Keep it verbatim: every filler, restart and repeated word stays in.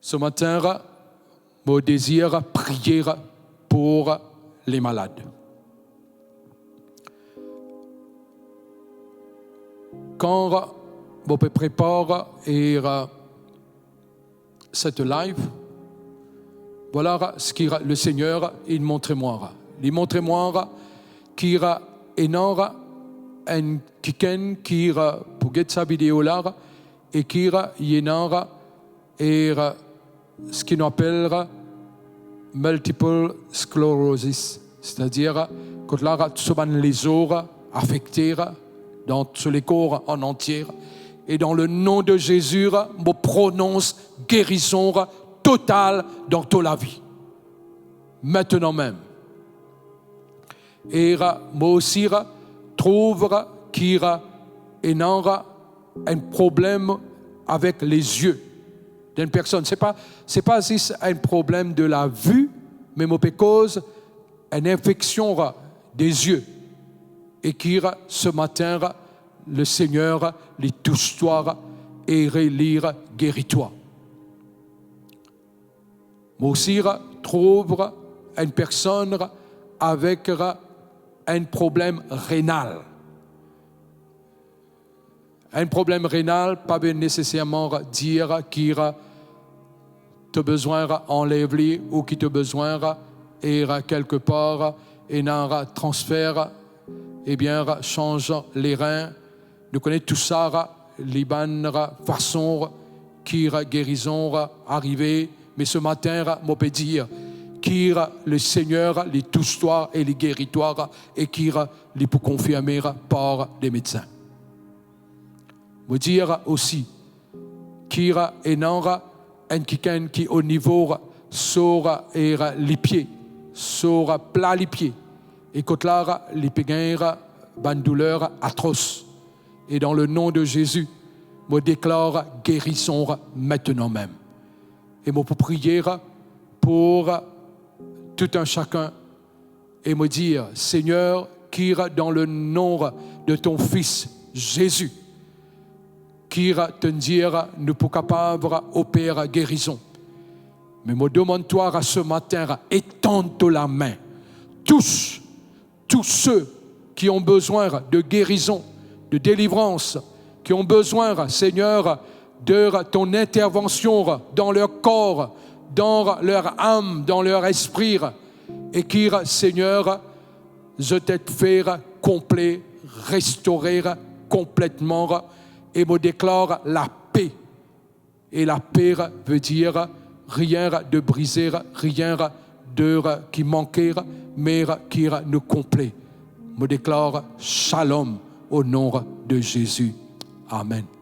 Ce matin, mo dezir priye pou les malades. Kan mo pe prepar e, euh, cette live, voilà ce que le Seigneur, il montre mwa. Li montre mwa ki ena enn kikenn ki pou get sa video la, e ki ena, e, seki nou apel multiple sclerosis, setadir kot la so bann lezo afekte dan so lekor an antie. E dan le nom de Jésus, mo prononse gerizon total dan to lavi. Maintenant même. E mo osi trouv ki ena enn problem avek lezie d'enn personn. Se pa, se pa zis enn problem de la vi, me mo pe koz enn infeksion de zie. E ki ce matin, le Seigneur, li tous twa e li geri twa. Mo osi trouv enn personn avek enn problem renal. Enn problem renal pa ve neseserman dir ki to bizin anlev li ou ki to bizin, e, kelkepar, ena transfer, ebien, sanz lerin. Nou kone tou sa, li bann fason ki gerizon arive, me ce matin, mo pe dir ki le Seigneur, li tous twa e li geri twa, e ki li pou konfirme par de medsin. Mo dir osi ki ena enn kikenn ki o nivo so, e, lipie, so pla lipie, e kot la li pe gagn bann douler atros. E dan le nom de Jésus, mo deklar gerizon maintenant même. E mo pou priye pou tout un chacun. E mo dir, Seigneur, ki dan le nom de ton Fils Jésus, ki to'nn dir nou pou kapav oper gerizon. Me mo demann twa ce matin, étends ta main, tous tous ceux qui ont besoin de guérison, de délivrance, qui ont besoin, Seigneur, de ton intervention dans leur corps, dans leur âme, dans leur esprit, e ki, Seigneur, zot et fer konple, restore konpletman, e mo deklar lape. E lape ve dir rien de brize, rien de ki manke, me ki nou konple. Mo deklar shalom au nom de Jésus. Amen.